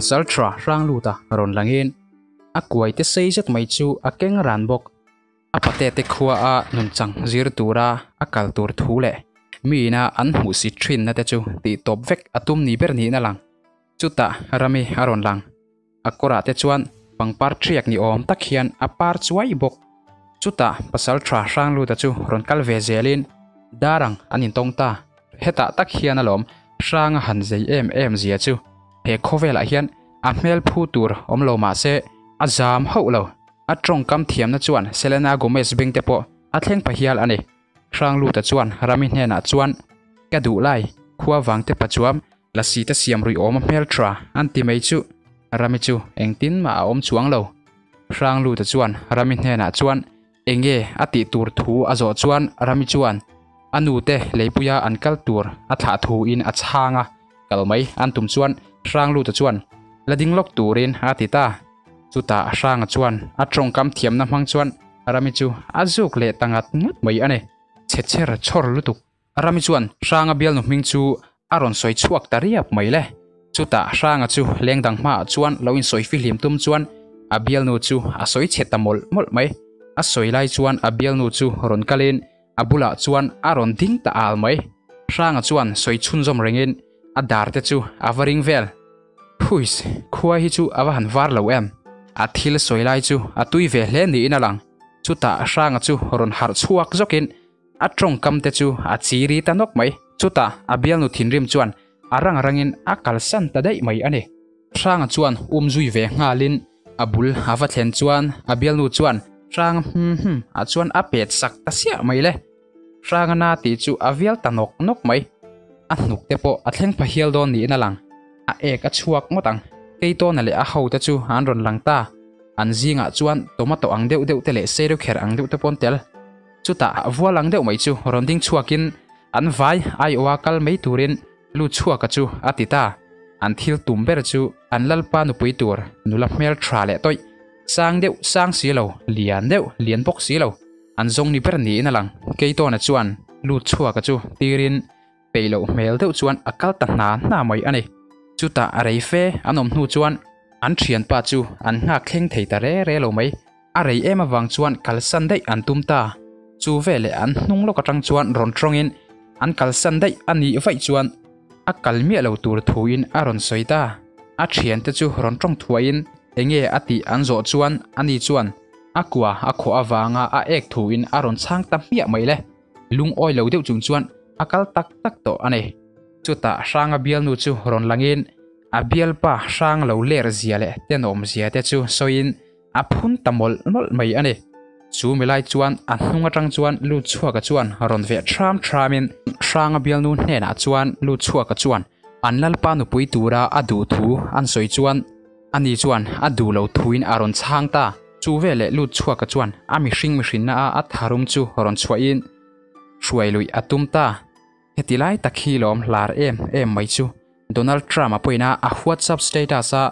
Pasalṭha Hrangluta rawn langin a kuai te sei zet mai chu a keng ran bawk. A pate te khua a nunchang zir tura a kal tur thu leh mi ina an hmuhsit thinna te chu tih tawp vek a tum ni ber niin a lang. Chutah Rami a rawn lang. A kawrah te chuan pangpar ṭhiak ni awm tak hian a par chuai bawk. Chutah Pasalṭha Hrangluta chu rawn kal ve zelin Darang an intawng ta. Hetah tak hian alawm Hranga han zei em em zia chu he khawvelah hian a hmel phu tur awm lo mah se a zam hauh lo. A tawngkam thiamna chuan Selena Gomez beng te pawh a thleng pha hial a ni. Hrangluta chuan Rami hnenah chuan, Ka duh lai, khua vang te pachuam Lasi te siam rui awm a hmel tha an ti mai chu Rami chu engtin mah a awm chuang lo. Hrangluta chuan Rami hnenah chuan enge a tih tur thu a zawh chuan Rami chuan a nu te leipuia an kal tur a thlah thu in a chhang a, kal mai an tum chuan Hrangluta chuan la ding lawk turin a ti ta. Chutah Hranga chuan a tawngkam thiamna hmang chuan Rami chu a zuk leh ta ngat ngat mai a ni. Chhe cher chhawr lutuk. Rami chuan Hranga bialnu hming chu a rawn sawi chhuak ta riap mai le. Chutah Hranga chu leng dang hmaah chuan lo insawi fihlim tum chuan a bialnu chu a sawi chhe ta mawlh mawlh mai. A sawi lai chuan a bialnu chu rawn kalin a bulah chuan a rawn ding ta al mai. Hranga chuan sawi chhunzawm rengin a dar te chu a va ring vel. Huiss, khua hi chu a va han var lo em? A thil sawi lai chu a tui ve hle niin a lang. Chutah Hranga chu rawn harh chhuak zawkin A tawngkam te chu a chiri ta nawk mai. Chutah a bialnu thinrim chuan a rang rangin a kalsan ta daih mai a ni. Hranga chuan um zui ve nghalin a bul a va thlen chuan a bialnu chuan Hranga hum hum ah chuan a pet sak ta siah mai le. Hranga na tih chu a vial ta nawk nawk mai. A hnuk te pawh a thleng pha hial dawn niin a lang. A ek a chhuak ngawt ang. Keitawna leh a hote chu an rawn lang ta. An zingah chuan tomato ang deuh deuh te leh seirukher ang deuh te pawh an tel. Chutah vual ang deuh mai chu rawn ding chhuakin an vai aiawha kal mai turin lu chhuaka chu a ti ta. An thil tum ber chu an lalpa nupui tur nula hmel tha leh tawih, sang deuh sang si lo, lian deuh lian bawk si lo an zawng ni ber niin a lang. Keitawna chuan lu chhuaka chu tirin peih loh hmel deuh chuan a kal ta hna hna mai a ni. Chutah a rei fe an awm hnu chuan an thianpa chu an nghak thleng thei ta re re lo mai. A rei em avang chuan kalsan daih an tum ta. Chu veleh an hnung lawk atang chuan rawn tawngin an kalsan daih a nih vaih chuan a kal miah lo tur thuin a rawn sawi ta. A thiante chu rawn tawng thuaiin enge a tih an zawh chuan ani chuan a kua a khawh avanga a ek thuin a rawn chhang ta hmiah mai le. Lungawi lo deuh chung chuan a kal tak tak tawh a ni. Chutah Hranga bialnu chu rawn langin a bialpa hrang lo ler zia leh tenawm zia te chu sawiin A phun ta mawlh mawlh mai a ni. Chu milai chuan a hnung atang chuan Lutchhuaka chuan rawn veh thram thramin Hranga bialnu hnenah chuan Lutchhuaka chuan an lalpa nupui tura a duh thu an sawi chuan ani chuan a duh lo thuin a rawn chhang ta. Chu veleh Lutchhuaka chuan a mihring mihrinna a a tharum chu rawn chhuahin hruai luih a tum ta. Heti lai tak hi lawm hlar em em mai chu Donald Trump a pawina a WhatsApp status a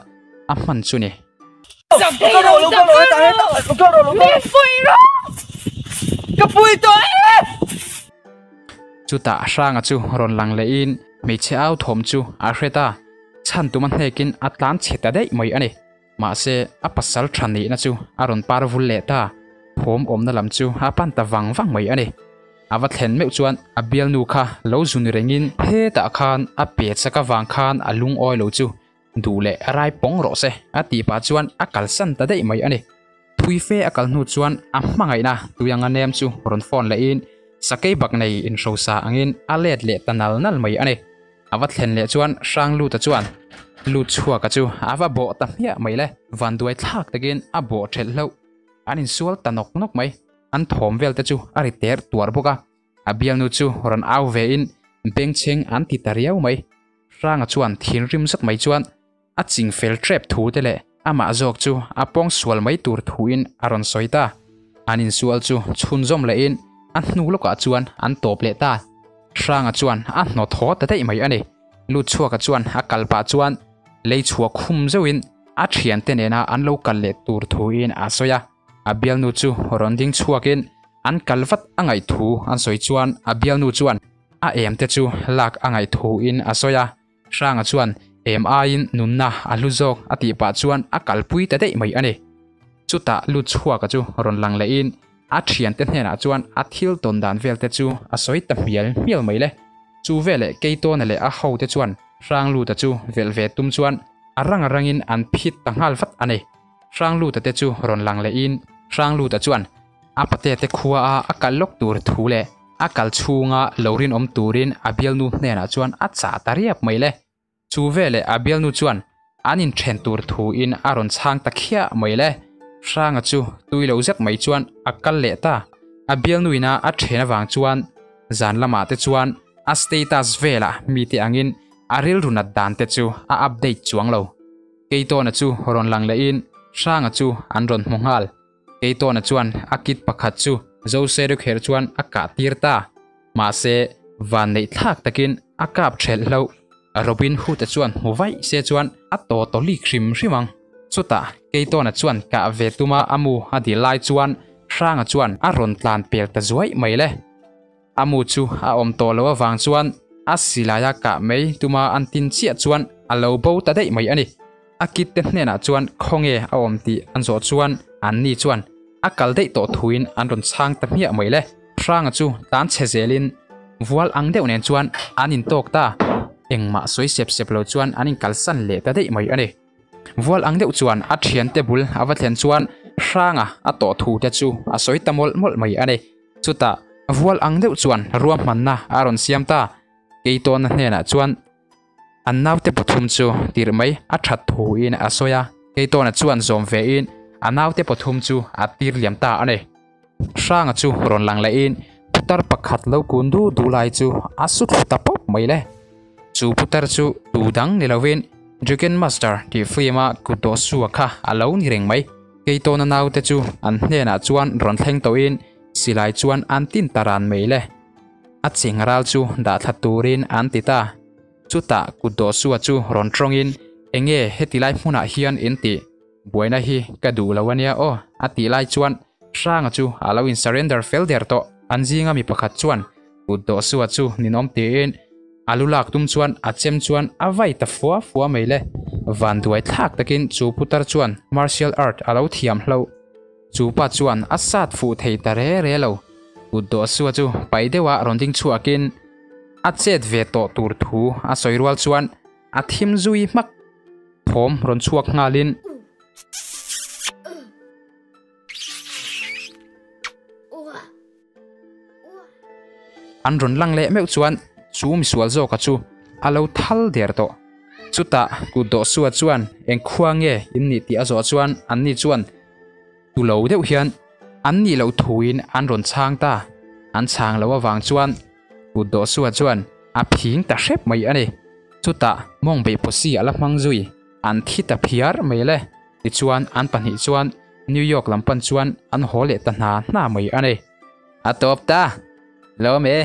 a hman chu ni. Chutah Hranga chu rawn lang lehin hmeichhe au thawm chu a hre ta, chhan tuma hnekin a tlan chhe ta daih mai a ni. Mahse a pasal tha nihna chu a rawn par vul leh ta, thawm awmna lam chu a pan ta vang vang mai a ni. A va thlen meuh chuan a bialnu kha lo zun rengin hetah khan a pet sak avang khan a lungawi lo chu duh leh rai pawng rawh se a tih pah chuan a kalsan ta daih mai a ni. Thui fe a kal hnu chuan a hmangaihna tuianga nem chu rawn phone lehin sakei bak nei inhrosa angin a let leh ta nal nal mai a ni. A va thlen leh chuan Hrangluta chuan Lutchhuaka chu a va bawh ta hmiah mai le. Vanduai thlak takin a bawh thelh hlauh. An insual ta nawk nawk mai. An thawm vel te chu a ri ter tuar bawk a. A bialnu chu rawn au ve in bengchheng an ti ta riau mai. Hranga chuan thinrim zet mai chuan a ching fel tep thu te leh amah zawk chu a pawng sual mai tur thu in a rawn sawi ta. An insual chu chhunzawm leh in a hnu lawkah chuan an tawp leh ta. Hranga chuan a hnawt haw ta daih mai a ni. Lutchhuaka chuan a kal pah chuan lei chhuah khum zeuhin a thiante nena an lo kal leh tur thuin a sawi a. A bialnu chu rawn ding chhuakin an kal vat a ngaih thu an sawi chuan a bialnu chuan a em te chu lak a ngaih thuin a sawi a. Hranga chuan Em aiin nunna a hlu zawk a tih pah chuan a kalpui ta daih mai a ni. Chutah lut chhuaka chu rawn lang lehin a thiante hnenah chuan a thil tawn dan vel te chu a sawi ta hmial hmial mai le. Chu veleh Keitawna leh a hote chuan Hrangluta chu velh ve tum chuan a rang a rangin an phit ta nghal vat a ni. Hrangluta te chu rawn lang lehin Hrangluta chuan a pate te khua a a kal lawk tur thu leh a kal chhunga lo rinawm turin a bialnu hnenah chuan a chah ta riap mai le. Chu veleh a bialnu chuan an inthen tur thuin a rawn chhang ta khiah mai le. Hranga chu tui lo zet mai chuan a kal leh ta. A bialnuina a then avang chuan zan lamah te chuan a status velah mite angin a rilru nat dan te chu a update chuang lo. Keitawna chu rawn lang lehin Hranga chu an rawn hmu nghal. Keitawna chuan a kit pakhat chu Zoserukher chuan a kah tir ta. Mahse, van neih thlak takin a kap thelh hloh. Robin Hood-a chuan hmu vaih se chuan a taw taw lik hrim hrim ang. Chutah, Keitawna chuan kah ve tuma a mu a dil lai chuan Hranga chuan a rawn tlan pel ta zuaih mai le. A mu chu a awm tawh loh avang chuan a silaia kah mai tuma an tin chiah chuan a lo bo ta daih mai a ni. A kit te hnenah chuan khawnge a awm tih an zawh chuan anni chuan a kal daih tawh thuin an rawn chhang ta hmiah mai le. Hranga chu tlan chhe zelin vual ang deuh nen chuan an intawk ta. Engmah sawi sep sep lo chuan an inkalsan leh ta daih mai a ni. Vual ang deuh chuan a thiante bul a va thlen chuan Hranga a tawh thu te chu a sawi ta mawlh mawlh mai a ni. Chutah vual ang deuh chuan ruahmanna a rawn siam ta. Keitawna hnenah chuan An naute pathum chu tirh mai a that thuin a sawi a, Keitawna chuan zawm vein a naute pathum chu a tir liam ta a ni. Hranga chu rawn lang lehin putar pakhat lo kun du du lai chu a su thlu ta pawp mai le. Chu putar chu tu dang ni lovin Dragon Master tih film a kut dawh sua kha a lo ni reng mai. Keitawna naute chu an hnenah chuan rawn thleng tawhin silai chuan an tin ta ran mai le. A cheng ral chu dah thla turin an ti ta. Chutah kut dawhsua chu rawn tawngin, Enge heti lai hmunah hian in tih? Buaina hi ka duh lo ania aw, a tih lai chuan Hranga chu a lo in surrender fel der tawh. An zinga mi pakhat chuan kut dawhsua chu ninawm tiin a lu lak tum chuan a chem chuan a vai ta fua fua mai le. Vanduai thlak takin chu putar chuan martial art a lo thiam hloh. Chu pa chuan a sat fuh thei ta re re lo. Kut dawhsua chu pai deuha rawn ding chhuakin a chet ve tawh tur thu a sawi rual chuan a thim zui hmak. Thawm rawn chhuak nghalin. An rawn lang leh meuh chuan chu misual zawka chu a lo thal der tawh. Chutah kut dawhsua chuan eng khua nge in nih tih a zawh chuan anni chuan tu lo deuh hian an nih loh thuin an rawn chhang ta. An chhang loh avang chuan kut dawhsua chuan a phing ta hrep mai a ni. Chutah mawng beih pawsi a la hmang zui an thi ta phiar mai le. Tichuan an pahnih chuan New York lam pan chuan an haw leh ta hna hna mai a ni. A tawp ta! Lawm e!